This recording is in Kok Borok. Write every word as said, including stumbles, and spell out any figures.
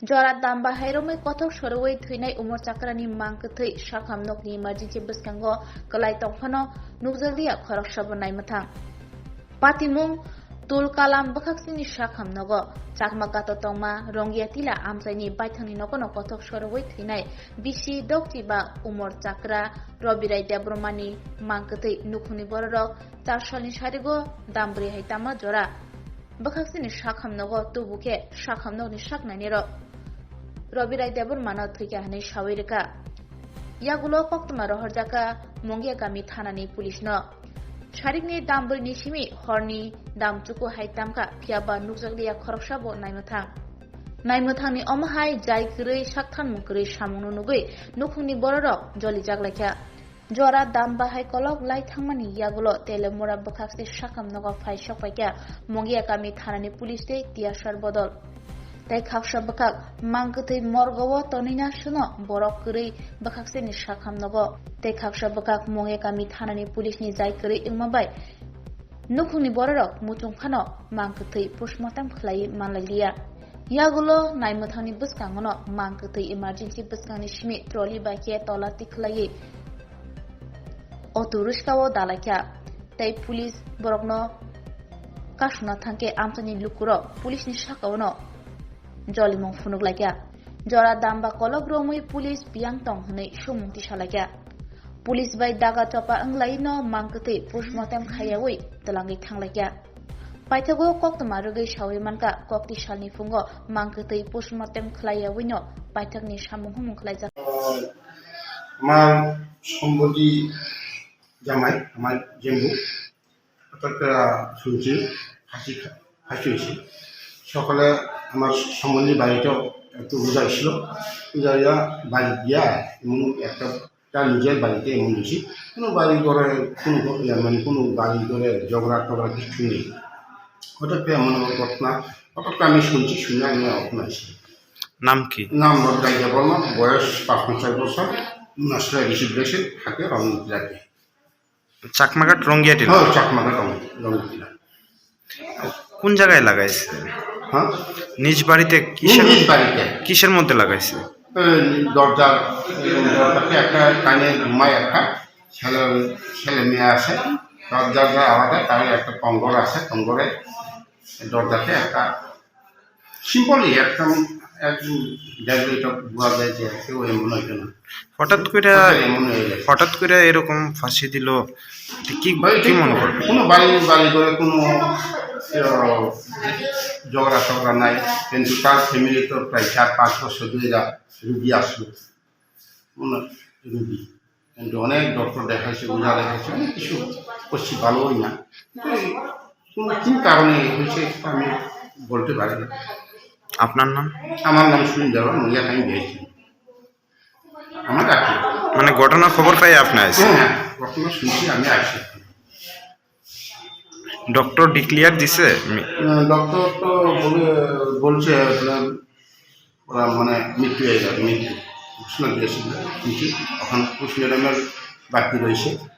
Jora damba hai romwi kothok sorowi thwinai Umor Chakrani mang kwthwi sakham nokni emergency bwskango kwlai tongphano nukjakliya khoroksabo naimwthang. Patimung Tulkalam bwkhaksini sakham nogo Chakma Gato tongma Rongya Tila amchaini baithangni nogono kothok sorowi thwinai bisi dokchi ba Umor Chakra Robirai Debbarmani mang kwthwi nukhungni bororok char salni sarigo dambri hai tama jora. Bwkhaksini sakham nogo tubu khe sakham nokni sak nainirok Robirai Debbarmano thwikha hwnwi sawi rwkha. Yagulo koktwma rohorjakha Mongia kami thanani police no. Sarikni dambrini simi horni damchuku hai tamkha, phiyaba nukjakliya khoroksabo naimwthang. Naimwthangni omo hai jai kwrwi saktharmung kwrwi samungno nugwi nukhungni bororok jolijak laikha. Jora dam bahai kolok lai thangmani yagulo Telemura bwkhakse sakam nogo phai sokpaikha Mongia kami thanani police tei tiyasar bodol. Tei khaksa bwkhak mang kwthwi morgo o tonwi na swno borok kwrwi bwkhakseni sakam nogo. Tei khaksa bwkhak Mongia kami thanani police ni jai kwrwi wngma bai nukhungni bororok muchung phano mang kwthwi postmortem khlaiwi manlailiya. Yagulo naimwthangni bwskangono mang kwthwi emergency bwskangni simi trolley bai khe tola tikhlaiwi auto riskao dalaikha tei police borokno kasuna thangkhe amchaini lukurok police ni sakaono jolimung phunuklaikha. Jora damba kolok romwi police biyang tong hwnwi sumung tisalaikha. Police bai daga chopa wnglaino mang kwthwi postmortem khaiyawi twlangwi thanglaikha. Paithago koktwma rwgwi sawi mankha, kokti salni phungo mang kwthwi postmortem khlaiyawino paithakni samung humung khlaijak. আমার সম্বন্ধী জামাই, আমার জেম্বু, হঠাৎ করে শুনছি ফাঁসি খা-, ফাঁসি হয়েছে। সকালে আমার সম্বন্ধী বাড়িতে একটু রোজা ছিল, রোজা ইয়া বাড়ি গিয়া এমন একটা তার নিজের বাড়িতে এমন হয়েছে, কোনো বাড়ি ঘরে কোনো ঘ-, ইয়া, মানে কোনো বাড়ি ঘরে ঝগড়া টগড়া কিচ্ছু নেই। হঠাৎ করে এমন এমন ঘটনা, হঠাৎ করে আমি শুনছি, শুনে আমি এখন আসি। নাম কি? নাম রদ্দাই দেবর্মা, বয়স পাঁচপঞ্চাশ বছর, নসরা রিসিভ রয়েছে, থাকে রমন জেলাতে। চাকমাঘাট রঙ্গিয়াটিলা? হ্যাঁ, চাকমাঘাট রঙ্গিয়াটিলা। কোন জায়গায় লাগাইছে? হ্যাঁ? নিজ বাড়িতে? কিসের, নিজ বাড়িতে। কিসের মধ্যে লাগাইছে? এই দরজা, এই দরজাতে একটা কানে ঘুমায় একটা, ছেলে, ছেলে মেয়ে আছে, দরজাটা আলাদা, তার একটা কঙ্গর আছে, কঙ্গরে দরজাতে একটা সিম্পলি একদম, একদম দেখলে এটা বোঝা যায় যে কেউ এমন হইতো না। হঠাৎ করে, হঠাৎ এমন হয়ে গেছে। হঠাৎ করে এরকম ফাঁসি দিল, এটা কি, ভাই, কি ঠিক মনে তো। করেন? কোনো বাড়ি, বাড়ি করে কোনো, আহ, ঝগড়া টগড়া নাই, কিন্তু তার ফ্যামিলি তো প্রায় চার পাঁচ বছর ধরে এরা রুগী আসলো, ওনার রুগী। কিন্তু অনেক ডক্টর দেখাইছে, ওঝা দেখাইছে, অনেক কিছু করছি, ভালো হই না। কিন্তু এই কোনো কি কারণে হয়েছে, সেটা আমি বলতে পারি না। আপনার নাম? আমার নাম সুনীল দেওয়ান, মহিলা টাইম দিয়েছি। আমার কাকি। মানে ঘটনার খবর পাই আপনি আইছেন? হ্যাঁ, হ্যাঁ, ঘটনা শুনছি, আমি আসছি। ডক্টর ডিক্লেয়ার দিছে? মি- আহ, ডক্টর তো বলে, বলছে আপনার ওরা মানে মৃত্যু হয়ে যাবে, মৃত্যু ঘোষণা দিয়েছিল, কিন্তু এখন পোস্টমর্টমের বাকি রয়েছে।